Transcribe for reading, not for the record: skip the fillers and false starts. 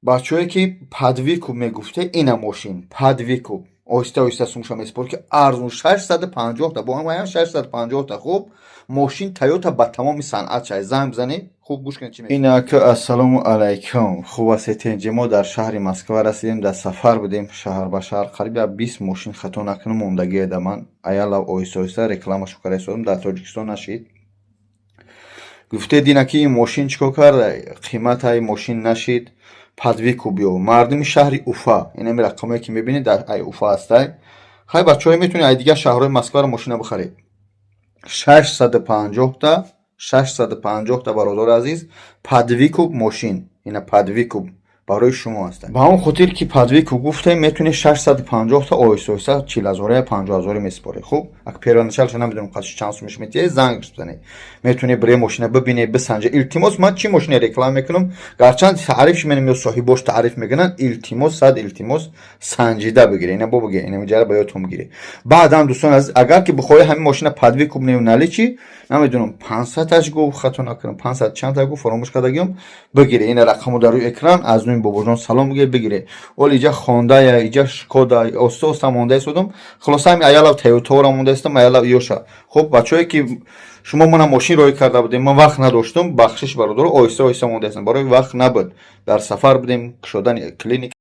Бачаҳое, ки под выкуп мегуфте, ина мошин под выкуп, оҳиста оҳиста сумша месупор, ки арзун, 650-та, бо ҳамаям 650-та. Хуб, мошин Тойота ба тамоми санъат шай. Занг бизанед. Хуб, гӯш кунед, чӣ. Инак, ассалому алайкум, хуб ҳастед, тинҷи? Мо дар шаҳри Москва расидем, дар сафар будем, шаҳр ба шаҳр, қариб як 20 мошин, хато накунам, мондагие да. Ман аялав оҳиста оҳиста рекламашу карда истодам, дар Тоҷикистон нашид. Гуфтед ина ки ин мошин чӣ кор карда, қиматаи мошин нашид, под выкуп биё. Мардуми шаҳри Уфа, инами рақамое, ки мебинед, дар ай Уфа ҳастай. Хай, бачаҳое, метавонед ай дигар шаҳрҳои Москваро мошина бихаред. 650-та, 650-та, бародари азиз, под выкуп мошин, ина под выкуп барои шумо ҳастанд. Ба он хотир ки под выкуп гуфтем, метавонед 650-та оҳиста оҳиста 40 ҳазора, 50 ҳазоре месупоред. Хуб, ак первоначалша намедонам қадши чанд сумаш метиҳед, занг бизанед. Метавонед бире, мошина бибинед, бисанҷед. Илтимос, ман чӣ мошина реклама мекунам, гарчанд таърифш менам ё соҳибош таъриф мекунанд, илтимос, сад илтимос, санҷида бигиред. Ина бо бигиред, ина ҷара ба ёдтон бигиред. Баъдан, дӯстони азиз, агар ки бихоҳед ҳамин мошина под выкуп не наличи, намедонам, 500-аш гуфт, хато накунам, 500 чандта гуфт, фаромӯш кардагиём, бигиред. Ина рақамо дар рӯи экран, аз номи Бобоҷон салом бигиред, бигиред. Оли иҷа Хондая, иҷа Шкода, оста оста монда истодам. Хулоса, ҳами аялав Тойотаора монда истодам, аялав иёша. Хуб, бачаҳое, ки шумо мана мошин роҳӣ карда будем, ман вақт надоштам, бахшиш, бародаро, оҳиста оҳиста монда истам, барои вақт набуд, дар сафар будем, кушодани клиник.